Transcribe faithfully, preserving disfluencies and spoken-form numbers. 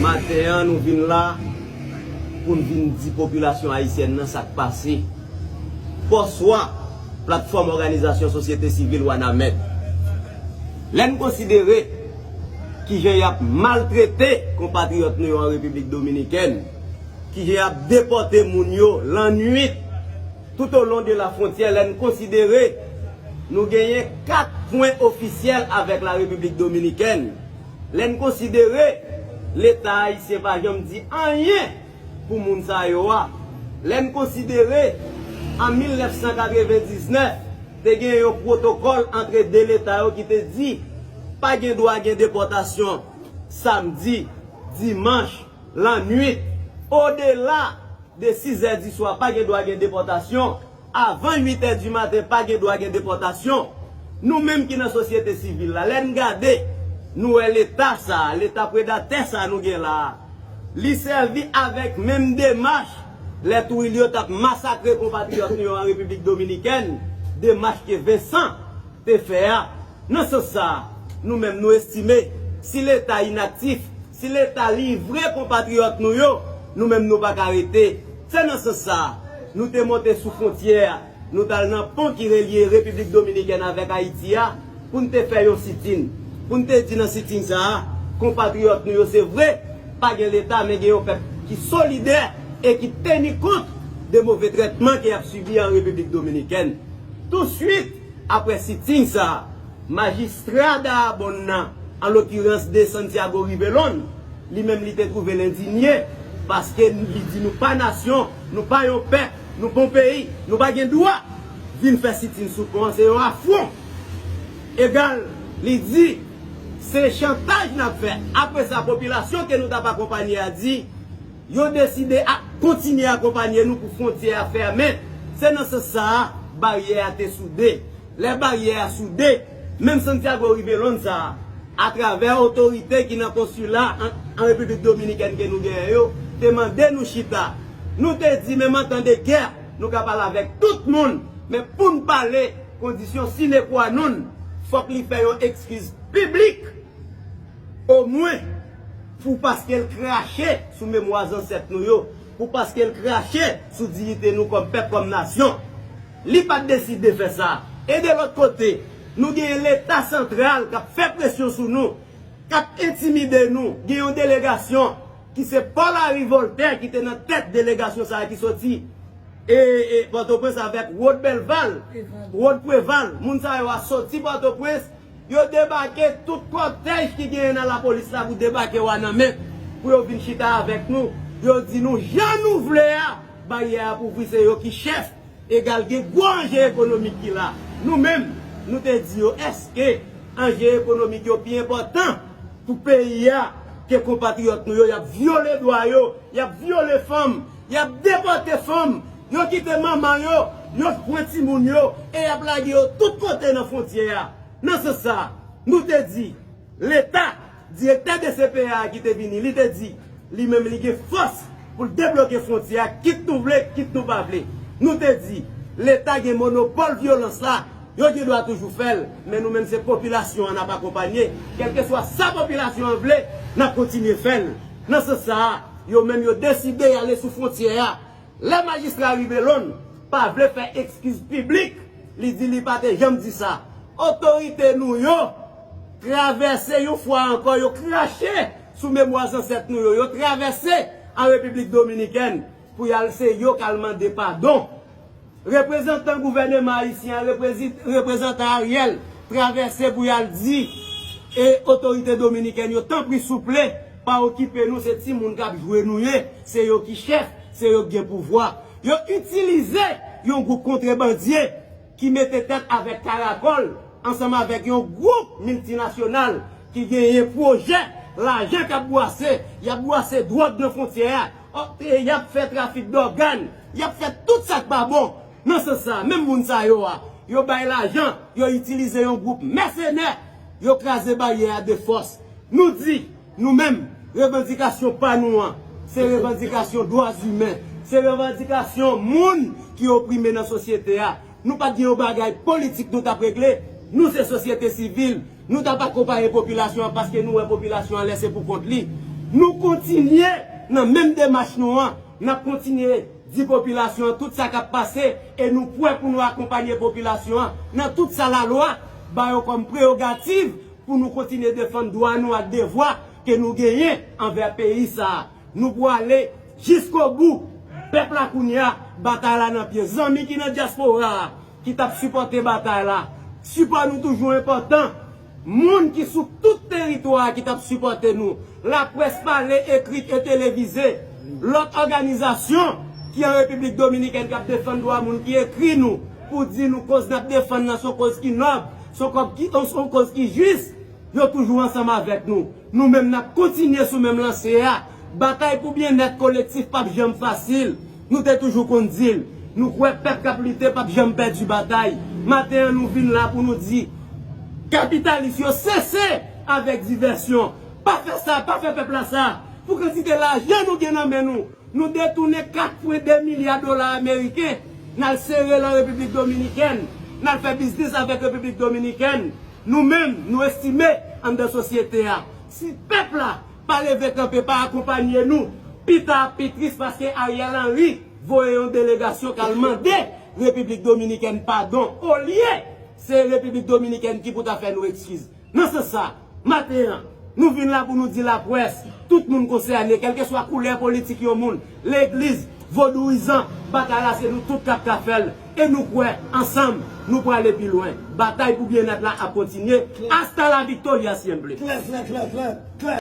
Maten an, nou vin la pou n vin di popilasyon ayisyèn nan sa k pase. Pòswa, Platfòm Òganizasyon Sosyete Sivil Wanament. Lè n konsidere kijan y ap maltrete konpatriyòt nou yo an Repiblik Dominikèn, kijan y ap depòte moun yo lannwit tout au long de la frontière, lè n konsidere nou genyen kat pwen ofisyèl avèk la Repiblik Dominikèn, lè n konsidere Leta ayisyen pa janm di anyen pou moun sa yo a, lè n konsidere an mil nèf san katrevendiznèf, te gen yon pwotokòl antre de Leta yo ki te di pa gen dwa gen depòtasyon samdi, dimanch, lannwit, odela de sizè di swa, pa gen dwa gen depòtasyon. Avan uit è di maten, pa gen dwa gen depòtasyon. Nou menm ki nan sosyete sivil la, lè n gade, nou wè Leta sa a, Leta predatè sa a nou gen la a, li sèvi avèk menm demach lè Trujillo t ap masakre konpatriyòt nou yo an Repiblik Dominikèn, demach ke Vincent te fè a. Nan sans sa a, nou menm nou estime, si Leta inaktif, si Leta livre konpatriyòt nou yo, nou menm nou pa ka rete. Se nan sans sa a, nou te monte sou fwontyè a, nou t al nan pon ki relye Repiblik Dominikèn avèk Ayiti a, pou n te fè yon sitin. Pou n te di nan sitin sa a, konpatriyòt nou yo se vre, pa gen Leta, men gen yon pèp ki solidè e ki teni kont de move trètman ke y ap sibi an Repiblik Dominikèn. Touswit, apre sitin sa a, majistra Dajabón nan, an lokirans de Santiago Rivelón, li menm li te twouve l endinye, paske li di nou pa nasyon, nou pa yon pèp, nou pa yon peyi, nou pa gen dwa vin fè sitin sou pon an, se yon afwon. Egal, li di, se chantaj n ap fè. Apre sa, popilasyon ke nou t ap akonpanye a di, yo deside ap kontinye akonpanye nou pou fwontyè a fèmen. Se nan sans sa a, baryè a te soude. Lè baryè a soude, menm Santiago Rivelón sa a, atravè otorite ki nan konsila an, an Repiblik Dominikèn ke nou genyen yo, te mande nou chita. Nou te di, menm an tan de gè, nou ka pale avèk tout moun, men pou n pale, kondisyon sine qua non, fòk li fè yon ekskiz piblik. Omwen, pou paske l krache sou memwa zansèt nou yo, pou paske l krache sou diyite nou kòm pèp, kòm nasyon. Li pa t deside fè sa. E de lòt kote, nou genyen Leta santral k ap fè presyon sou nou, k ap entimide nou. Gen yon delegasyon ki se Paul Henri Voltaire ki te nan tèt delegasyon sa a ki soti e, e, Pòtoprens avèk Rod Belval, Rod Preval. Moun sa yo a soti Pòtoprens, yo debake tout kòtèj ki genyen nan lapolis la pou debake Wanament, pou yo vin chita avèk nou. Yo di nou, jan nou vle a, baryè a ap ouvri, se yo ki chèf. Egal, gen gwo anje ekonomik ki la. Nou menm, nou te di yo, èske anje ekonomik yo pi enpòtan pou peyi a ke konpatriyòt nou yo? Y ap vyole dwa yo, y ap vyole fanm, y ap depòte fanm, yo kite manman yo, yo pran timoun yo, e y ap lage yo tout kote nan fwontyè a. Nan sans sa a, nou te di, Leta, direktè D C P A a ki te vini, li te di, li menm li gen fòs pou l debloke fwontyè a, kit nou vle, kit nou pa vle. Nou te di, Leta gen monopòl vyolans la, yo gen dwa toujou fè l, men nou menm se popilasyon an n ap akonpanye. Kèlkeswa sa popilasyon an vle, n ap kontinye fè l. Nan sans sa a, yo menm yo deside y ale sou fwontyè a. Lè majistra Rivelón pa vle fè ekskiz piblik, li di li pa te janm di sa. Otorite nou yo travèse yon fwa ankò, yo krache sou memwa zansèt nou yo, yo travèse an Repiblik Dominikèn pou y al, se yo k al mande padon. Reprezantan gouvèneman ayisyen an, reprezi-, reprezantan Ariel, travèse pou y al di e otorite dominikèn yo, tanpri, souple, pa okipe nou, se timoun k ap jwe nou ye, se yo ki chèf, se yo k gen pouvwa. Yo itilize yon gwoup kontrebandye ki mete tèt avèk Karakòl, ansanm avèk yon gwoup miltinasyonal ki genyen pwojè, lajan k ap bwase, y ap bwase dwòg nan fwontyè a, o, e y ap fè trafik dògàn, y ap fè tout sa k pa bon. Nan sans sa a, menm moun sa yo a, yo bay lajan, yo itilize yon gwoup mèsenè, yo kraze baryè a de fòs. Nou di, nou menm, revandikasyon pa nou an, se revandikasyon dwa imen, se revandikasyon moun ki oprime nan sosyete a. Nou pa t gen yon bagay politik nou t ap regle, nou se sosyete sivil, nou t ap akonpaye popilasyon an paske nou wè popilasyon an lèse pou kont li. Nou kontinye nan menm demach nou an. N ap kontinye di popilasyon an tout sa k ap pase e nou prè pou nou akonpanye popilasyon an nan tout sa lalwa ba yo kòm prerogativ pou nou kontinye defann dwa nou ak devwa ke nou genyen anvè peyi sa a. Nou pwale jiskobou. Pèp la kounye a, batay la nan pye. Zanmi ki nan dyaspora a, ki t ap sipòte batay la, sipò nou toujou enpòtan. Moun ki sou tout teritwa a ki t ap sipòte nou, laprès pale, ekri e televize, lòt òganizasyon ki an Repiblik Dominikèn k ap defann dwa moun ki ekri nou pou di nou koz n ap defann nan se yon koz ki nòb, se yon kòb ki, se yon koz ki jis, yo toujou ansanm avèk nou. Nou menm n ap kontinye sou menm lanse a. Batay pou byennèt kolektif p ap janm fasil. Nou te toujou konn di l. Nou kwè pèp k ap lite p ap janm pèdi batay. Maten an nou vin la pou nou di kapitalis yo sese avèk divèsyon. Pa fè sa, pa fè pèp la sa. Pou kantite lajan nou gen nan men nou, nou detounen kat pwen de milya dola ameriken, n al sere l an Repiblik Dominikèn, n al fè biznis avèk Repiblik Dominikèn. Nou menm, nou estime anndan sosyete a, si pèp la pa leve kanpe, pa akonpanye nou, pita ap pi tris paske Ariel Henry voye yon delegasyon k al mande Repiblik Dominikèn padon, olye se Repiblik Dominikèn ki pou ta fè nou eskiz. Nan sans sa, maten an, nou vin la pou nou di laprès, tout moun konsène, kèlkeswa koulè politik yon moun, legliz, vodouyizan, batay la se nou tout k ap ka fè l. E nou kwè, ansanm, nou prale pi lwen. Batay pou byennèt la ap kontinye. Hasta la victoria siempre. Klè, klè, klè, klè, klè.